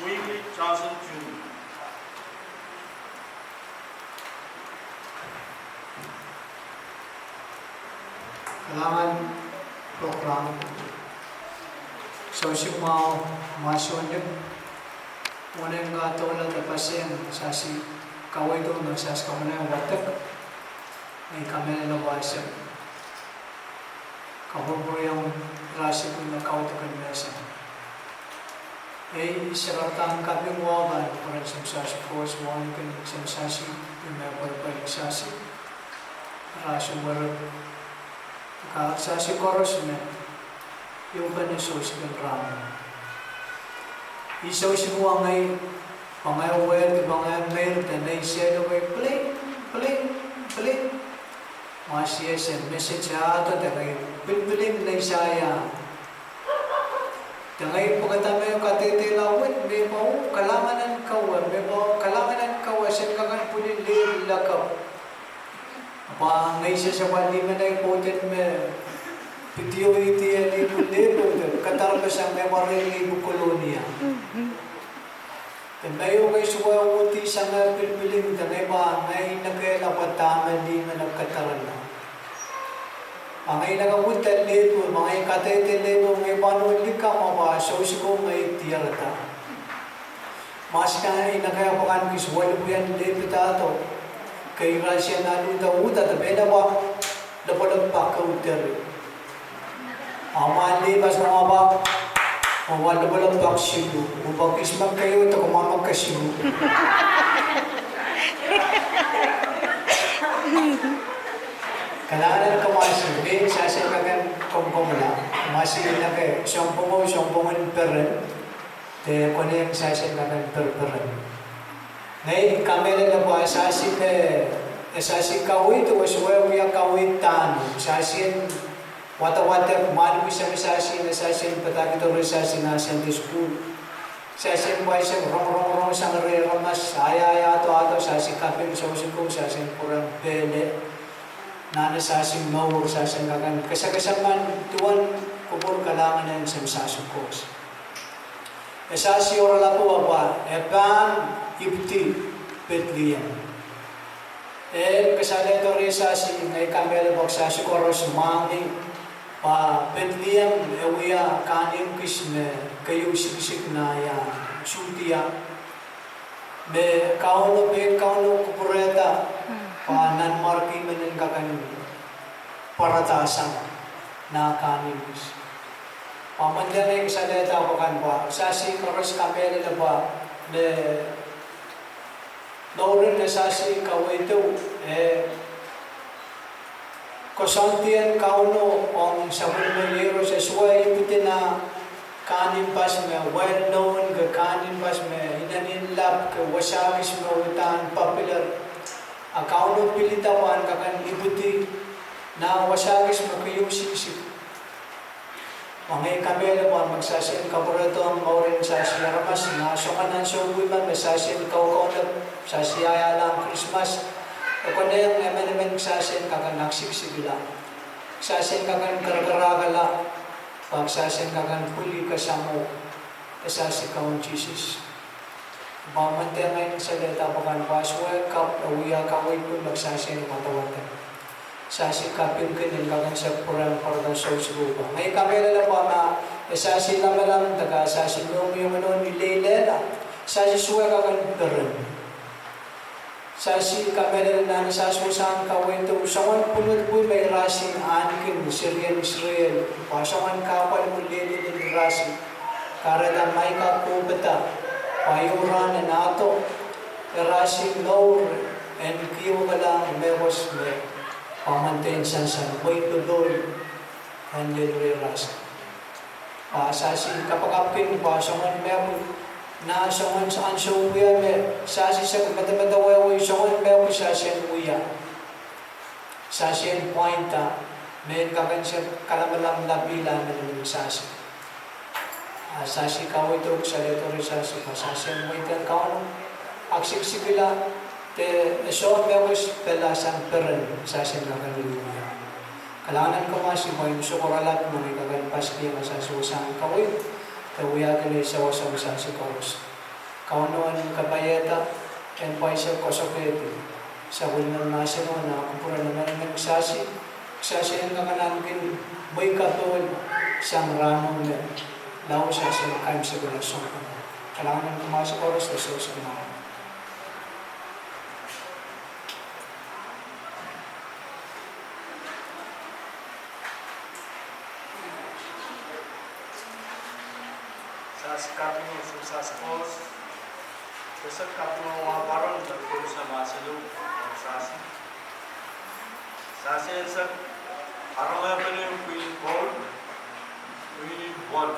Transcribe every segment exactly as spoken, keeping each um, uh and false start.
Willie Johnson Junior. Kailangan program. So, si mau masu nip. Muna ing katola te paseng, sasi kawai tu na sasi kamuna watak. Ai kamela na wasem. Kabubuyang rasi ku na kau takan mesa. Ei, sekartan kaping waban, paran sem sasi kos wan ken sem sasi, ime paran sem sasi. Rasi warap. Ka sasi koros me. Yu kan so si kan ram. Iso si buang ai, pangai wet, pangai mer, dan ai selo ai pling, pling, pling. Masi ese message ato, tangai pilpilin na isaya. Tangai pakatame katete lawit, me bau kalanganan kawa, me bau kalanganan kawa, sen kakan pulin lir lakap. Ba ngai sese bali me nai poten me pitio iti e libu libu, katar pesang me bari libu kolonia. Te mai o kai suwa uti sanga pilpiling te mai ba ngai nake la patama ni me na katarana. Ba ngai naka uta lebu, ba ngai katete lebu, ngai banu lika ma ba so siko ngai tiarata. Masika ngai naka ya pakan kis wali buyan lebu tato. Kai rasia na luta uta te bena ba, da pada paka uta re. Ama le bas mama ba, mama le bala bak silu, mama kis mak kayo, to ko mama kasilu. Kalanan ka masi, be sase kakan kom kom la, masi na ke, sompong, sompong en peren, te kone sase kakan per peren. Ngai kamela na ba sasi me, sasi kawit, wasue wia kawit tan, sasi en Wata wata manu bisa mi sasi na sasi pataki toro sasi na Sunday school. Sasi bai sa rong rong rong sang re ramas aya aya ato ato sasi kaping sa usiku sasi kurang bele. Nana sasi maur sasi kakan kesa kesa man tuan kubur kalangan yang sem sasi kos. E sasi ora lapu apa, e pan ibti Betlehem. E kasale to re sasi, ngai kamela bak sasi koros mangi, pa Betlehem, e wia kanim kis me, kayu sikisik na ya, sutia. Me kauno, be kauno kupureta, pa nan marki menen kakan paratasan na kanim kis. Pamante ngai kasale ta bakan ba, sasi koros kamela ba, me Lauren e sasi kawai tu, e, kosantian kauno ong sabun meliero sasua iputi na kanin pas me well known ke kanin pas me inanin lap ke wasagis me utan popular. A kauno pilita wan kakan iputi na wasagis me kuyusik sik. Mangai kamela ba magsasi en kabureto ang mauren sasi aramas na songan an so bui ba magsasi en kau kau na sasi aya lang Christmas. Oko na yang emen emen magsasi en kakan aksik sigila. Magsasi en kakan karakara kala. Magsasi en kakan puli kasamu. Magsasi kaun Jesus. Ba mante ngai saleta bakan ba sue kap awia kawai pun magsasi en wata wata. Sasi kaping kinin kakan sa purang parang so sibu ba. Ngai kamela la ba ma, e sasi lamalam, taka sasi nomi manon ilelela. Sasi sue kakan peren. Sasi kamela la nani sasi usang kawai tu, songan punut bui mai rasin ankin Sirian Israel. Ba songan kapal mulele ni rasin. Kareta mai ka kupeta. Ba yuran nato. Rasin laur, en kiu kala mebos me, pamanten sansan, moi lulul, en lelure rasin. Pa sasi kapakapkin, pa songan mebu, na songan sa anso uya me, sasi sa mata mata wewe, songan mebu sasi en uya. Sasi en pointa, men kakan sa kalamalam labila men sasi. A sasi kawai tu saleto re sasi pa sasi en waitan kaun. Aksik sikila te eso mewis pela san peren sasi en kakan lilia. Kalangan kamasi mai musu koralak mani kakan paski ma sasi wasan kawai. Te wia kele sa wasan sasi kawus. Kauno en kabaieta, en paise koso keti. Sa win nan masen wan a kupura na manaman ksasi, ksasi en kakanan kin bui katol, sang rano me, lau sa sen kaim se gula song. Kalangan en kumasa oras da so sa na. Sasi kaping, sasi kos, sasi kaping, wa baron, da kuru sama selu, sasi. Sasi esa, arong ya pene, kui bol, kui bol.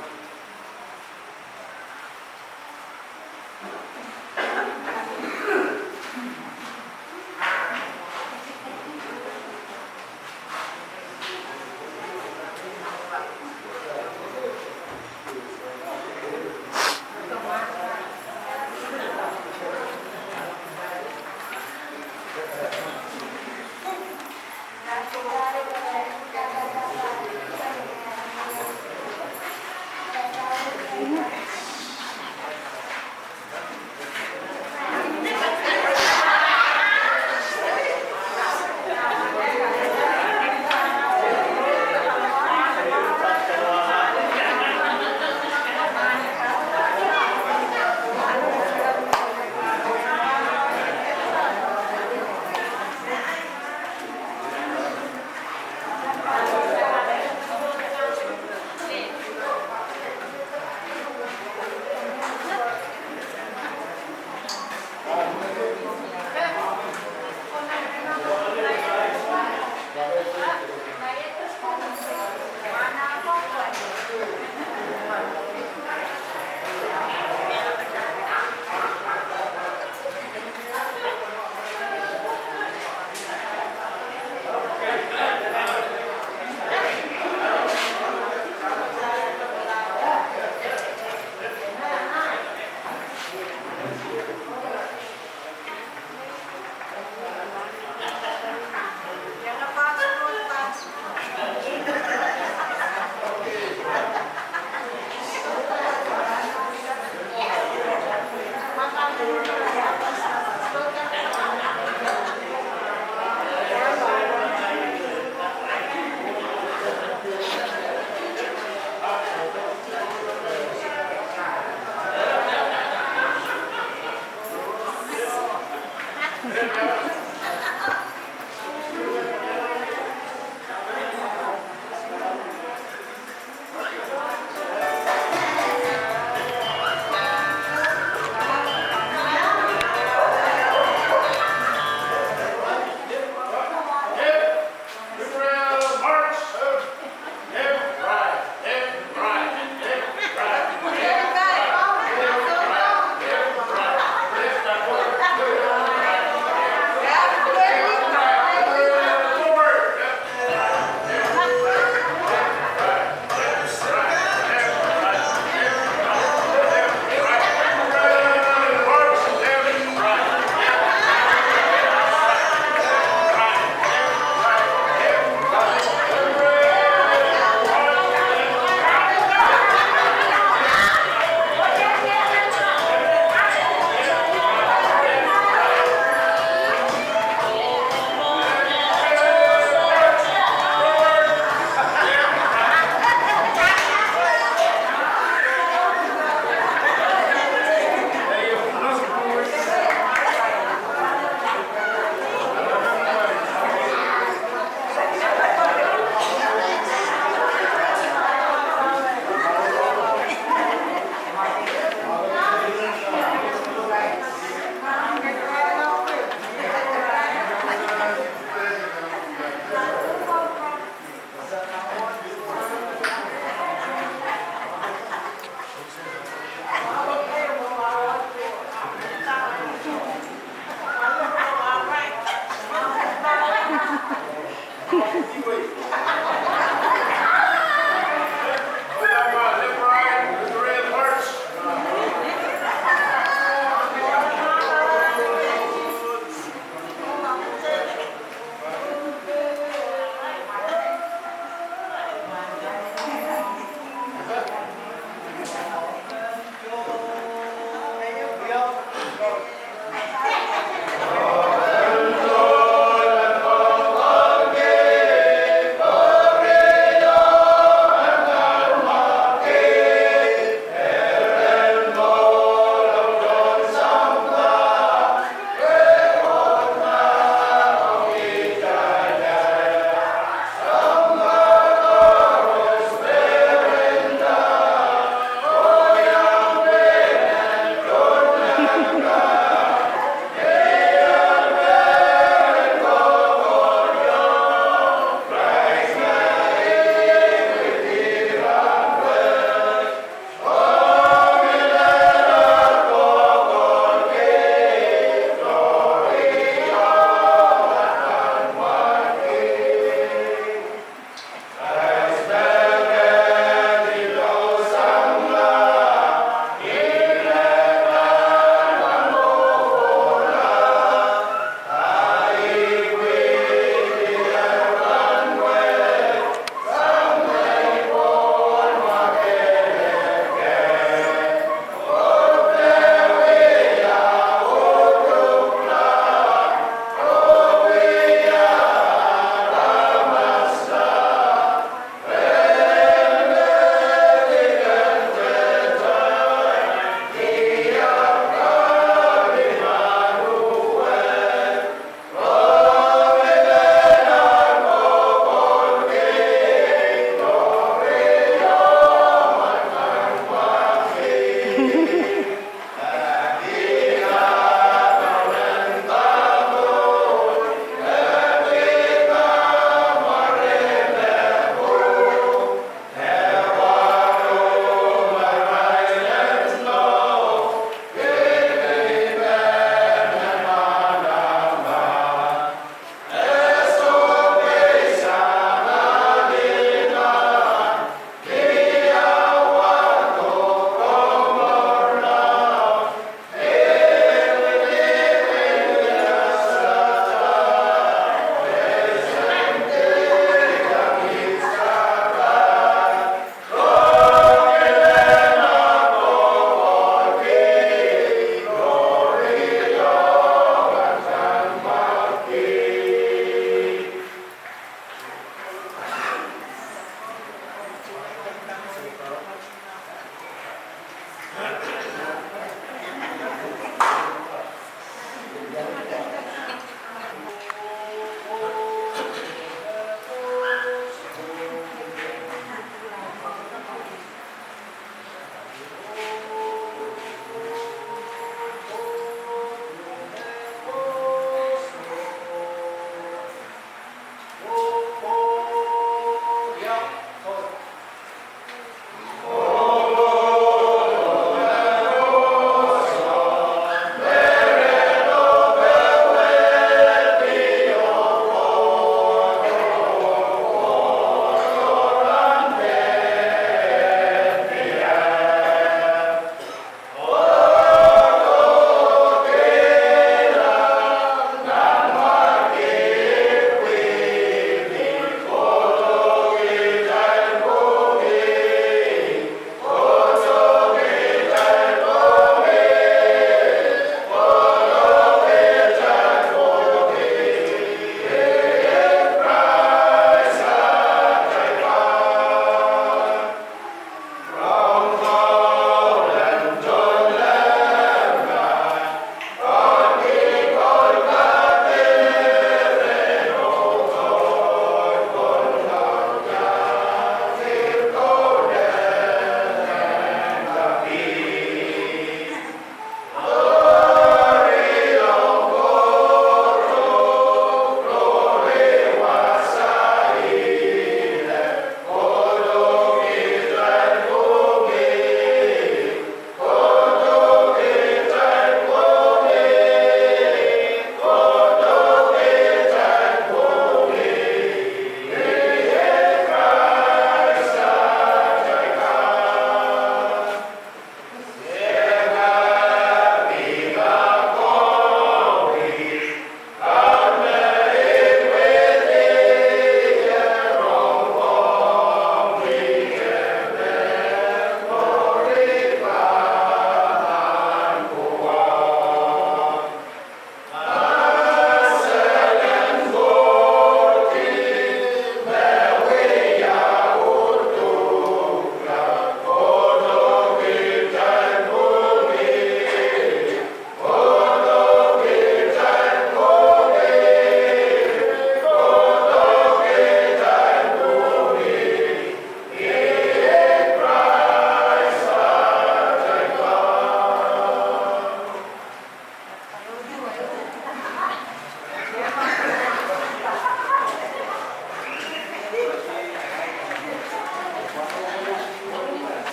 Deus